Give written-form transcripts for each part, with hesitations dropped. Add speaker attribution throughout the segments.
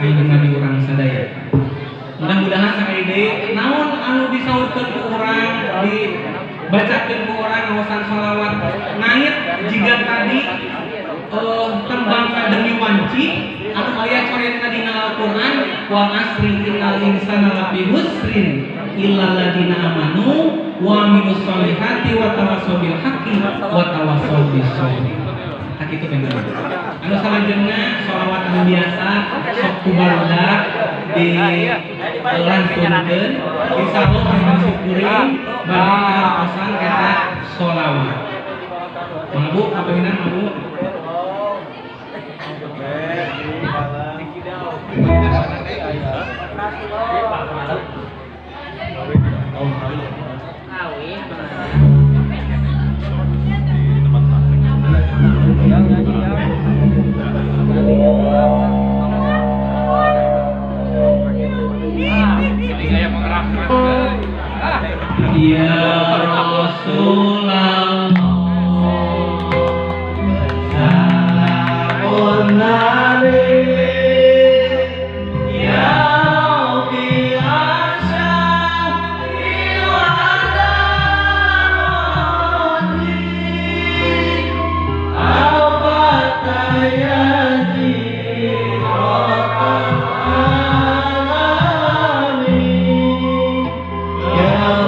Speaker 1: Ayeuna di urang sadaya. Mudah-mudahan sakali deui naon anu disaurkeun ku urang, dibacakeun ku urang ngawasan sholawat ngait jiga tadi tembang demi wanci anu aya coretna dina Al-Qur'an wal asri innal insana lafi khusrin illal ladzina amanu wa amilus solihati wa tawassaw bil haqqi wa tawassaw bis sabri. Tah kitu bener. Anu salajengna sholawat anu biasa sok ku barudak di lantunkeun insyaallah panjenengan syukurin bade ngaosan eta sholawat. Mangga Bu, kapanginan Bu. Ya Rasulullah salamun alaik ya Rabbi asyari wa daroni abatayati alami ya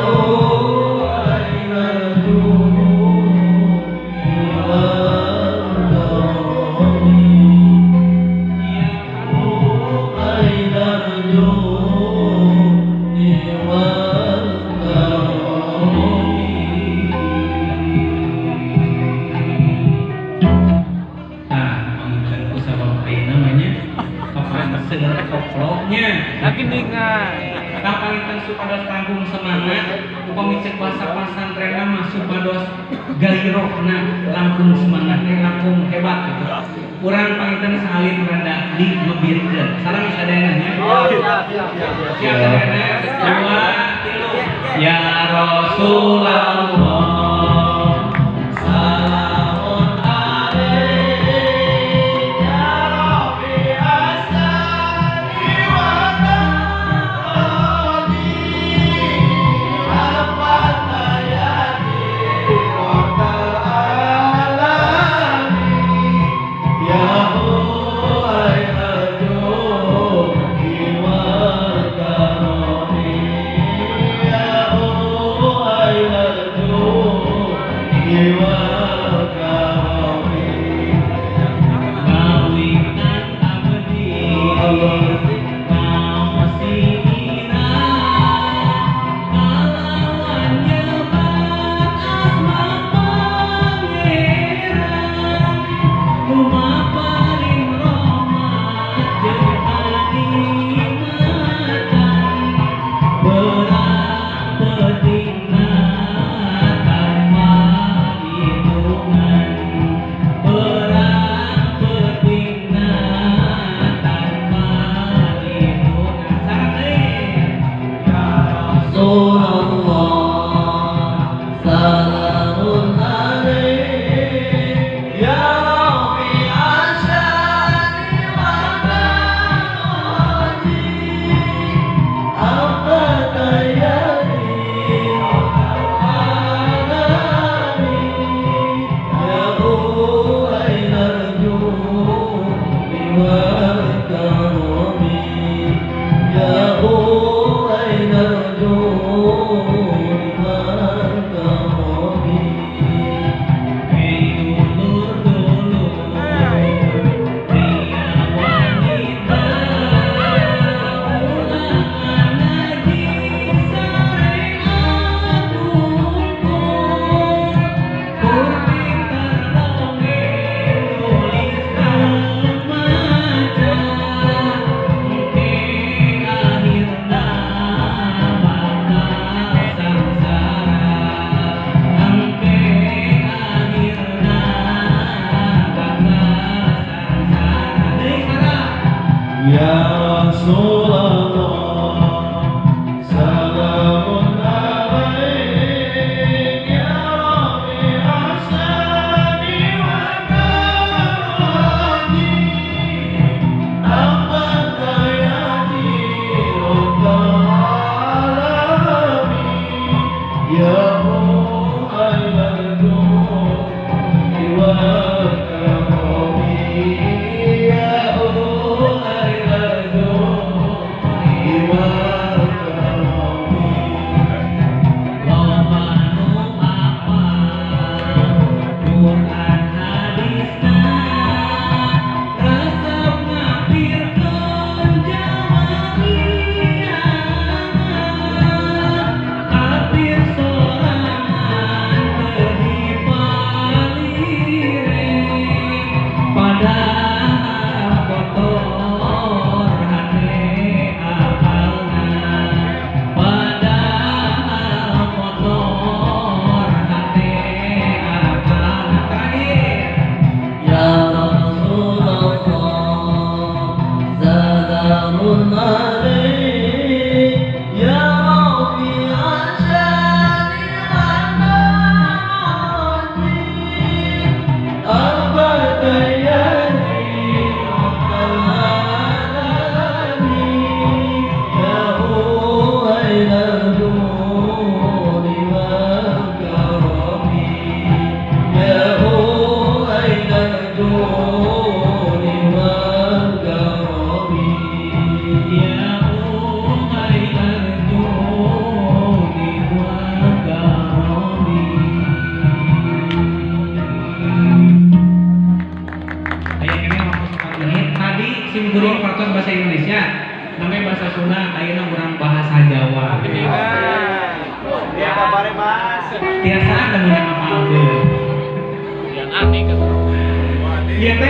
Speaker 1: supados tanggung semangat upami cek bahasa pasantrenna mah supados gairohna langkung semangatnya langkung hebat gitu. Urang panginten saalit rada di ngebirkeun. Sareng sadayana nya. Siap sadayana. 2 3. Ya Rasulullah salamun alaik ya Rabbi asani wa
Speaker 2: Ya Salamun alaik ya rafi'a syani al-anami al-badayani al-alami ya uhail al-judi wal-karami ya uhail al-judi wal-karami
Speaker 1: ya uhail al-judi wal-karami. Aya kene waktu 4 menit. Tadi sim kuring patos bahasa Indonesia, namanya bahasa Sunda, ayeuna urang bahasa Jawa.
Speaker 3: Ya kabare Mas.
Speaker 1: Tiasa anu apalkeun.
Speaker 4: Yang aneh kan.
Speaker 1: Ieu teh